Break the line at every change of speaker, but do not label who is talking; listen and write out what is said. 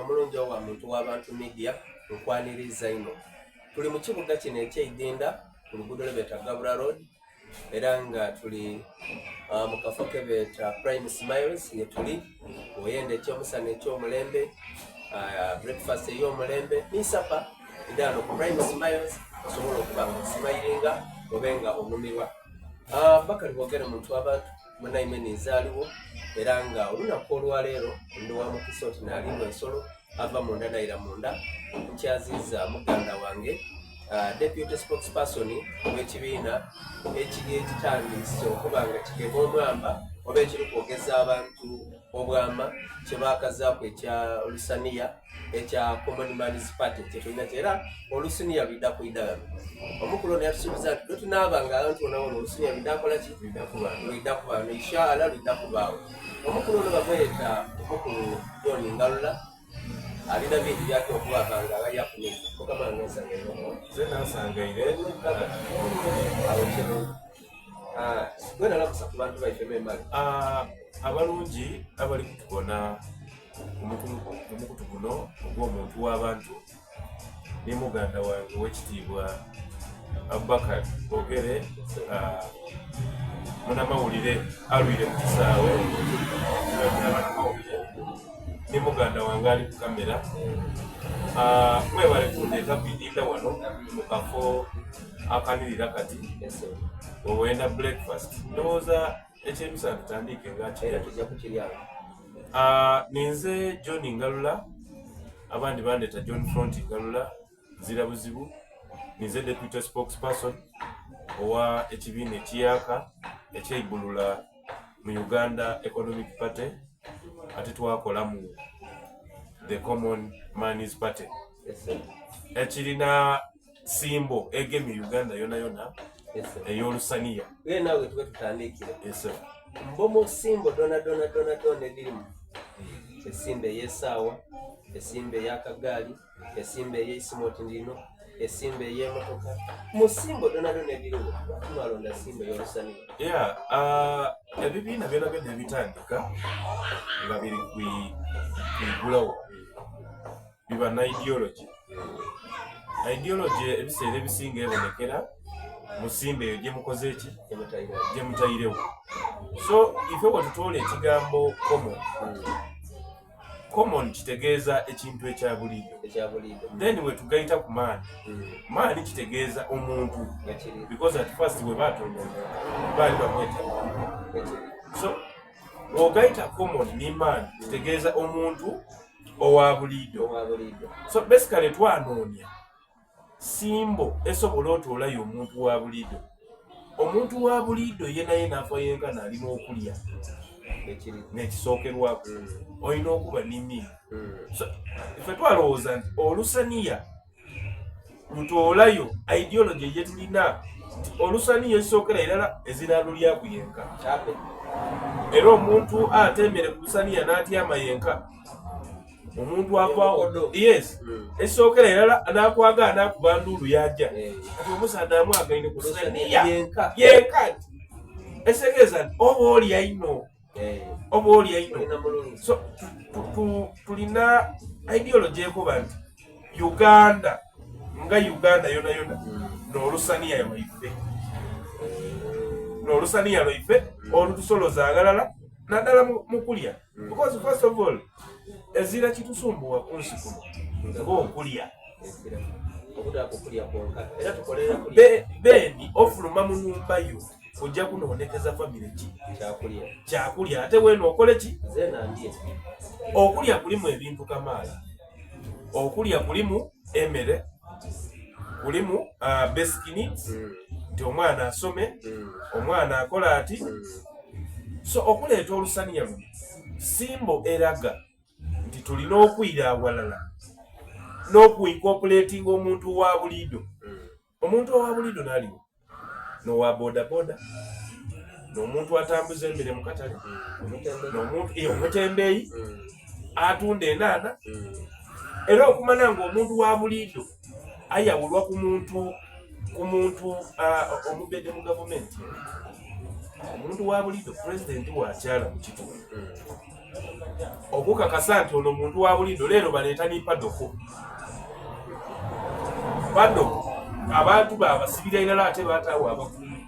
omulungi owa Muntu W'abantu Media, nkwaniriiza inho. Tuli mu kibuga kino eky'eidinda ku luguudo lwebeeta Gabula Road era nga tuli uh, mu kafo kebeeta Prime Smiles ye tuli oyenda ekyomusana eky'omulembe uh, breakfast ey'omulembe ni sapa idano ku Prime Smiles osobola okuba nga osimayiringa obe nga onumirwa. Uh, Bakali Bogere muntu w'abantu Munaime ninze aliwo era nga olunaku olwaleero ndi wa mukisa oti naliibwa ensolo ava munda naira munda nkyaziiza muganda wange uh, deputy spokesperson w'ekibiina ekiri ekitandise okuba nga kigema omwamba oba ekiri kwogeza abantu obwama kyebakazaaku ekya lusaniya ekya Common Man's Party kyetulina era olusiniya lwidha kwidha ghano. Omukulu ono yatusuubiza nti bwetunaaba nga abantu bonabona olusiniya lwidha kola ki? Lwidha kuba ghano inshallah lwidha kubaagho. Omukulu ono bamweta omukulu John Ngalula alina bingi byatya okuba nga aghalyaku neife. Mukama wange nsangaire okuba.
Nze nansangaire.
Awo kirungi. Ah, gwena lamusa ku bantu baife memale.
Ah, abalungi abali kutubona ku mukutu guno ogw'omuntu w'abantu ni muganda wange ow'ekitiibwa Abubakar Bogere ah, munamawulire alwire mu kisaawe ni muganda wange ali ku kamera ah, mwebale kundeeta kwidinda wano mu kafo akanirira kati owenda breakfast ndowooza Ekyemisana tutandiike nga
era tujja kukirya.
Ah, ninze John Ngalula abandi bandeta John Front Ngalula nzira buzibu ninze deputy spokesperson owa ekibiina ekiyaka ekyeigulula mu Uganda Economic Party ate twakola mu the Common Man's Party ekirina simbo egemye Uganda yona yona ey'olusaniya.
Ye naawe tube tutandikire. Yes, sir. Mbomo simbo dona dona dona dona edirimu esimba ey'esaawa esimba ey'akagaali esimba ey'eisimu oti ndino esimba ey'emotoka mu simbo dona dona ediriwo lwaki mwalonda simbo ey'olusaniya?
Yeah, uh, ebibiina byona byona ebitandika nga biri kwigulawo biba na ideology. Ideology ebiseera ebisinga ebonekera mu simba eyo gyemukoze ki gyemutairewo. So ife bwetutoola ekigambo common, common kitegeeza ekintu ekya buliido. Then bwetugaita ku man, man kitegeeza omuntu because at first bwe batonda omuntu baali bamweta so bw'ogaita common ni man kitegeeza omuntu owa buliido so basically twanoonya simbo esobola otoolayo omuntu wa buliido omuntu wa buliido yena yena afa yenkana alina okulya nekisookerwako mm. olina okuba nimi mm. so ife twalowooza nti olusaniya lutoolayo ideology gyetulina nti olusaniya ekisookera irala ezira lulyaku yenka era omuntu atemere ku lusaniya n'atyama yenka omuntu avaawo yes mm. ekisookera irala n'akwaga n'akuba nduulu yaja eh. kati omusaadha amwagaine ku lusaniya yenka nti esegeeza nti oba olya ino eh. oba olya ino so tulina ideology ekoba nti Uganda nga Uganda yona yona mm. n'olusaniya lwaife n'olusaniya lwaife mm. olutusoloza aghalala naddala mu kulya mm. because first of all ezira kitusumbuwa ku nsi kuno ng'okulya beeni ofuluma mu nyumba yo ojja kunoonekeza famire ki kyakulya ate weena okole ki okulya kulimu ebintu kamaala okulya kulimu emere kulimu uh, basic needs mm. nti omwana asome mm. omwana akola ati mm. so okuleeta olusaniya luno simbo eraga nti tulina okwira awalala n'okuincorporatinga omuntu wa buliido mm. Omuntu owa buliido n'aliwo n'owa bodaboda n'omuntu atambuza emmere mu katale n'omuntu eh, omutembeeyi mm. atunda enaana mm. era okumana ng'omuntu wa buliido ayawulwa ku muntu ku muntu ah, omubedde mu gavumenti omuntu wa buliido pulezidenti wakyala mu kitundu mm. Okukakasa nti ono muntu wa buliidho leero baleeta ni padoko. Padoko abantu babasibira irala ate baataawo abakuumi.